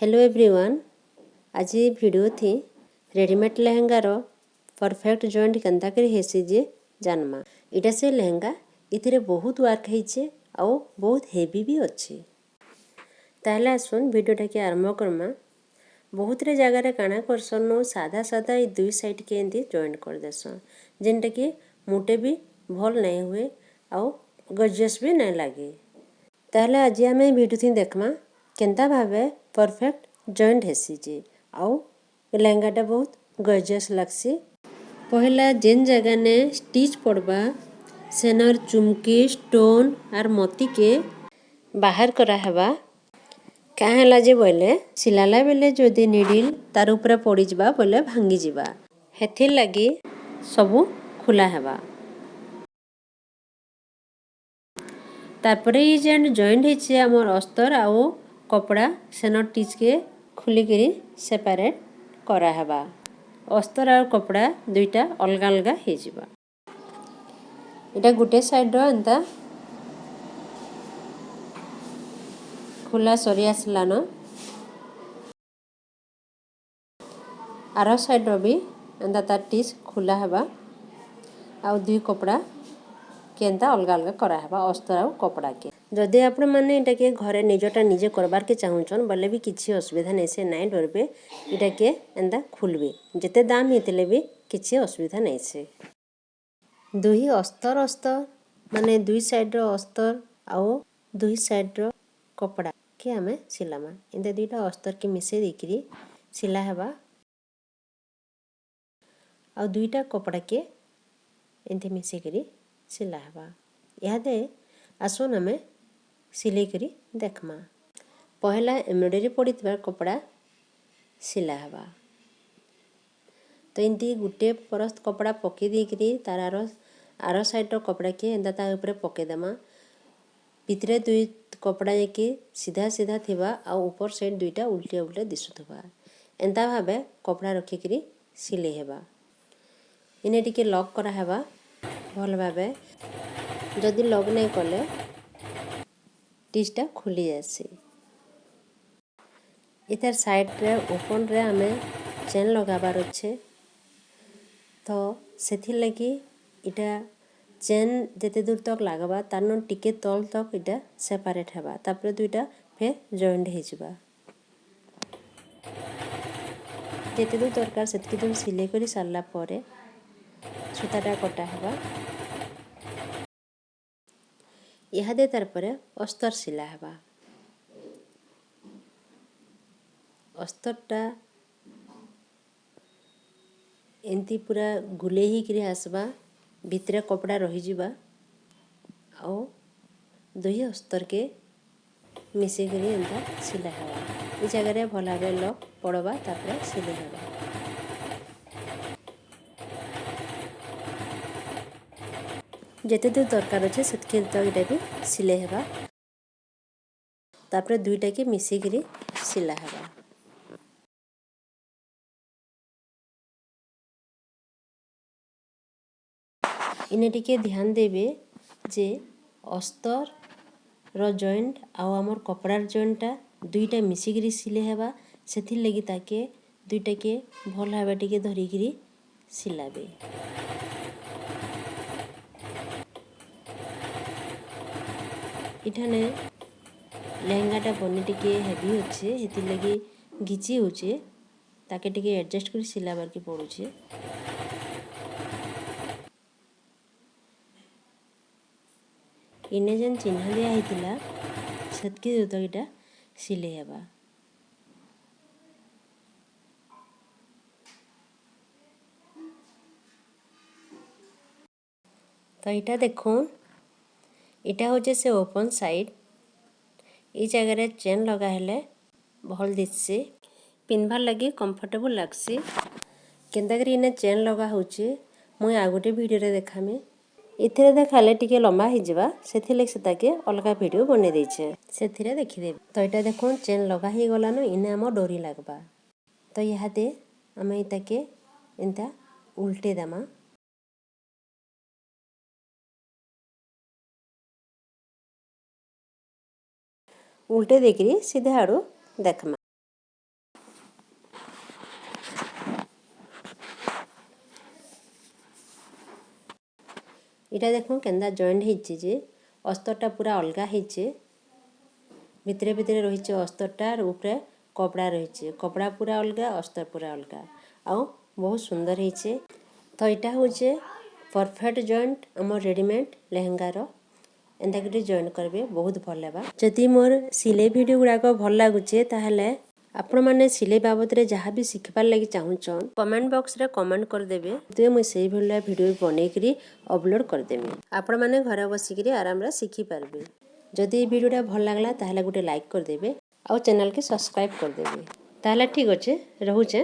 Hello everyone, ଆଜି video ଥି readymade ଲେହେଙ୍ଗାର perfect joint କେନ୍ତା କରି ହେସି ଯେ ଜାନମା। ଏଇଟା ସେ ଲେହେଙ୍ଗା, ଏଥିରେ ବହୁତ ୱାର୍କ ହେଇଛେ ଆଉ ବହୁତ ହେଭି ବି ଅଛି। ତାହେଲେ ଆସୁନ୍ ଭିଡ଼ିଓଟାକେ ଆରମ୍ଭ କର୍ମା। ବହୁତରେ ଜାଗାରେ କାଣା କରସନ୍ ନୁ, ସାଧା ସାଧା ଏଇ ଦୁଇ ସାଇଡ଼୍କେ ଏମିତି ଜଏଣ୍ଟ କରିଦେସନ୍, ଯେନ୍ଟାକି ମୋଟେ ବି ଭଲ୍ ନାଇଁ ହୁଏ ଆଉ ଗର୍ଜିୟସ୍ ବି ନାଇଁ ଲାଗେ। ତାହେଲେ ଆଜି ଆମେ ଭିଡ଼ିଓ ଥି ଦେଖ୍ମା କେନ୍ତା ଭାବେ ପରଫେକ୍ଟ ଜଏଣ୍ଟ ହେସି ଯେ ଆଉ ଲେହେଙ୍ଗାଟା ବହୁତ ଗର୍ଜିୟସ୍ ଲାଗ୍ସି। ପହିଲା ଯେନ୍ ଜାଗାନେ ଷ୍ଟିଚ୍ ପଡ଼ବା ସେନର୍ ଚୁମ୍କି, ଷ୍ଟୋନ୍ ଆର୍ ମୋତିକେ ବାହାର କରାହେବା। କାଁ ହେଲା ଯେ ବୋଇଲେ ସିଲାଲା ବେଲେ ଯଦି ନିଡ଼ିଲ୍ ତାର ଉପରେ ପଡ଼ିଯିବା ବୋଇଲେ ଭାଙ୍ଗିଯିବା, ହେଥିର୍ ଲାଗି ସବୁ ଖୋଲା ହେବା। ତାପରେ ଇ ଯେନ୍ ଜଏଣ୍ଟ ହେଇଛେ ଆମର୍ ଅସ୍ତର ଆଉ କପଡ଼ା, ସେନ ଟିଚ୍କେ ଖୋଲିକିରି ସେପାରେଟ୍ କରାହେବା। ଅସ୍ତର ଆଉ କପଡ଼ା ଦୁଇଟା ଅଲଗା ଅଲଗା ହେଇଯିବା। ଏଇଟା ଗୋଟେ ସାଇଡ଼୍ର ଏନ୍ତା ଖୋଲା ସରି ଆସିଲାନ, ଆର ସାଇଡ଼୍ର ବି ଏନ୍ତା ତାର ଟିଚ୍ ଖୋଲା ହେବା ଆଉ ଦୁଇ କପଡ଼ା କେନ୍ତା ଅଲଗା ଅଲଗା କରାହେବା ଅସ୍ତର ଆଉ କପଡ଼ାକେ। ଯଦି ଆପଣମାନେ ଏଇଟାକେ ଘରେ ନିଜଟା ନିଜେ କରବାର୍କେ ଚାହୁଁଛନ୍ ବୋଲେ ବି କିଛି ଅସୁବିଧା ନାଇଁ, ସେ ନାଇଁ ଡରବେ, ଏଇଟାକେ ଏନ୍ତା ଖୋଲବେ, ଯେତେ ଦାମ ହେଇଥିଲେ ବି କିଛି ଅସୁବିଧା ନାଇଁ। ସେ ଦୁହି ଅସ୍ତର ଅସ୍ତର ମାନେ ଦୁଇ ସାଇଡ଼୍ର ଅସ୍ତର ଆଉ ଦୁଇ ସାଇଡ଼୍ର କପଡ଼ା କେ ଆମେ ସିଲାମା। ଏନ୍ତା ଦୁଇଟା ଅସ୍ତରକେ ମିଶେଇ ଦେଇକିରି ସିଲା ହେବା ଆଉ ଦୁଇଟା କପଡ଼ାକେ ଏମିତି ମିଶେଇକରି ସିଲା ହେବା। ଇହାଦେ ଆସୁନ୍ ଆମେ ସିଲେଇ କରି ଦେଖ୍ମା। ପହିଲା ଏମ୍ବ୍ରଏଡ଼ରୀ ପଡ଼ିଥିବା କପଡ଼ା ସିଲା ହେବା। ତ ଏମିତି ଗୁଟେ ପରସ୍ତ କପଡ଼ା ପକେଇ ଦେଇକିରି ତାର ଆର ସାଇଡ଼୍ର କପଡ଼ାକେ ଏନ୍ତା ତା ଉପରେ ପକେଇଦେମା। ଭିତରେ ଦୁଇ କପଡ଼ା ଯାଇକି ସିଧା ସିଧା ଥିବା ଆଉ ଉପର ସାଇଡ଼୍ ଦୁଇଟା ଉଲ୍ଟିଆ ଉଲ୍ଟିଆ ଦିଶୁଥିବା, ଏନ୍ତା ଭାବେ କପଡ଼ା ରଖିକିରି ସିଲେଇ ହେବା। ଏନେ ଟିକେ ଲକ୍ କରାହେବା ଭଲ ଭାବେ, ଯଦି ଲକ୍ ନାଇଁ କଲେ ଟିଚ୍ଟା ଖୋଲି ଯାଏସି। ଏତାର ସାଇଡ଼୍ରେ ଓପନ୍ରେ ଆମେ ଚେନ୍ ଲଗାବାର ଅଛେ, ତ ସେଥିର୍ଲାଗି ଇଟା ଚେନ୍ ଯେତେ ଦୂର ତକ୍ ଲାଗ୍ବା ତାର୍ନୁ ଟିକେ ତଲ୍ ତକ୍ ଇଟା ସେପାରେଟ୍ ହେବା, ତାପରେ ଦୁଇଟା ଫେର୍ ଜଏଣ୍ଟ ହେଇଯିବା। ଯେତେ ଦୂର ଦରକାର ସେତ୍କି ଦୂର ସିଲେଇ କରି ସାରିଲା ପରେ ସୂତାଟା କଟା ହେବା। ଇହାଦେ ତାର୍ ପରେ ଅସ୍ତର ସିଲା ହେବା। ଅସ୍ତରଟା ଏମିତି ପୁରା ଗୁଲେଇ ହେଇକିରି ଆସ୍ବା, ଭିତରେ କପଡ଼ା ରହିଯିବା ଆଉ ଦୁଇ ଅସ୍ତରକେ ମିଶେଇକରି ଏନ୍ତା ସିଲା ହେବା। ଏଇ ଜାଗାରେ ଭଲ ଭାବେ ଲକ୍ ପଡ଼ବା, ତାପରେ ସିଲେଇ ହେବା। ଯେତେ ଦୂର ଦରକାର ଅଛେ ସେତ୍କି ତ ଏଇଟା ବି ସିଲେଇ ହେବା। ତାପରେ ଦୁଇଟାକେ ମିଶେଇକିରି ସିଲା ହେବା। ଇନେ ଟିକେ ଧ୍ୟାନ ଦେବେ ଯେ ଅସ୍ତରର ଜଏଣ୍ଟ ଆଉ ଆମର୍ କପଡ଼ାର ଜଏଣ୍ଟଟା ଦୁଇଟା ମିଶିକିରି ସିଲେଇ ହେବା, ସେଥିର୍ଲାଗି ତାକେ ଦୁଇଟାକେ ଭଲ ଭାବେ ଟିକେ ଧରିକିରି ସିଲାବେ। ଏଠାନେ ଲେହେଙ୍ଗାଟା ବନି ଟିକେ ହେଭି ଅଛେ, ହେଥିର୍ଲାଗି ଘିଚି ହଉଛେ, ତାକେ ଟିକେ ଆଡ଼ଜଷ୍ଟ କରି ସିଲାବାର୍କେ ପଡ଼ୁଛେ। ଇନେ ଯେନ୍ ଚିହ୍ନ ଦିଆ ହେଇଥିଲା ସେତ୍କି ଦୂର ଏଇଟା ସିଲେଇ ହେବା। ତ ଏଇଟା ଦେଖୁନ୍, ଏଇଟା ହଉଛେ ସେ ଓପନ୍ ସାଇଡ଼୍। ଏଇ ଜାଗାରେ ଚେନ୍ ଲଗା ହେଲେ ଭଲ୍ ଦିଶ୍ସି, ପିନ୍ଧବାର୍ ଲାଗି କମ୍ଫର୍ଟେବୁଲ୍ ଲାଗ୍ସି। କେନ୍ତାକରି ଇନେ ଚେନ୍ ଲଗା ହଉଛେ ମୁଇଁ ଆଉ ଗୋଟେ ଭିଡ଼ିଓରେ ଦେଖାମି। ଏଥିରେ ଦେଖାଲେ ଟିକେ ଲମ୍ବା ହେଇଯିବା, ସେଥିର୍ଲାଗି ସେଟାକେ ଅଲଗା ଭିଡ଼ିଓ ବନେଇ ଦେଇଛେ, ସେଥିରେ ଦେଖିଦେବେ। ତ ଏଇଟା ଦେଖୁନ୍ ଚେନ୍ ଲଗା ହେଇଗଲାନ, ଇନେ ଆମ ଡୋରି ଲାଗ୍ବା। ତ ଇହାଦେ ଆମେ ଏଟାକେ ଏନ୍ତା ଉଲ୍ଟେଇ ଦେମା। ଉଲ୍ଟେଇ ଦେଇକିରି ସିଧା ଆଡ଼ୁ ଦେଖ୍ମା। ଇଟା ଦେଖୁନ୍ କେନ୍ତା ଜଏଣ୍ଟ ହେଇଛି ଯେ। ଅସ୍ତରଟା ପୁରା ଅଲଗା ହେଇଛେ, ଭିତରେ ଭିତରେ ରହିଛେ ଅସ୍ତରଟା ଆର୍ ଉପରେ କପଡ଼ା ରହିଛେ। କପଡ଼ା ପୁରା ଅଲଗା, ଅସ୍ତର ପୁରା ଅଲଗା ଆଉ ବହୁତ ସୁନ୍ଦର ହେଇଛେ। ତ ଏଇଟା ହଉଛେ ପରଫେକ୍ଟ ଜଏଣ୍ଟ ଆମର ରେଡ଼ିମେଡ଼ ଲେହେଙ୍ଗାର। ଏନ୍ତା କରି ଜଏଣ୍ଟ କରିବେ, ବହୁତ ଭଲ ହେବା। ଯଦି ମୋର୍ ସିଲେଇ ଭିଡ଼ିଓ ଗୁଡ଼ାକ ଭଲ ଲାଗୁଛେ, ତାହେଲେ ଆପଣମାନେ ସିଲେଇ ବାବଦରେ ଯାହା ବି ଶିଖିବାର୍ ଲାଗି ଚାହୁଁଛନ୍, କମେଣ୍ଟ ବକ୍ସରେ କମେଣ୍ଟ କରିଦେବେ। ମୁଇଁ ସେଇ ଭଳିଆ ଭିଡ଼ିଓ ବନେଇକିରି ଅପଲୋଡ଼ କରିଦେମି। ଆପଣମାନେ ଘରେ ବସିକିରି ଆରାମରେ ଶିଖିପାରିବେ। ଯଦି ଏଇ ଭିଡ଼ିଓଟା ଭଲ ଲାଗଲା, ତାହେଲେ ଗୋଟେ ଲାଇକ୍ କରିଦେବେ ଆଉ ଚ୍ୟାନେଲ୍କେ ସବସ୍କ୍ରାଇବ୍ କରିଦେବେ। ତାହେଲେ ଠିକ୍ ଅଛେ, ରହୁଛେ।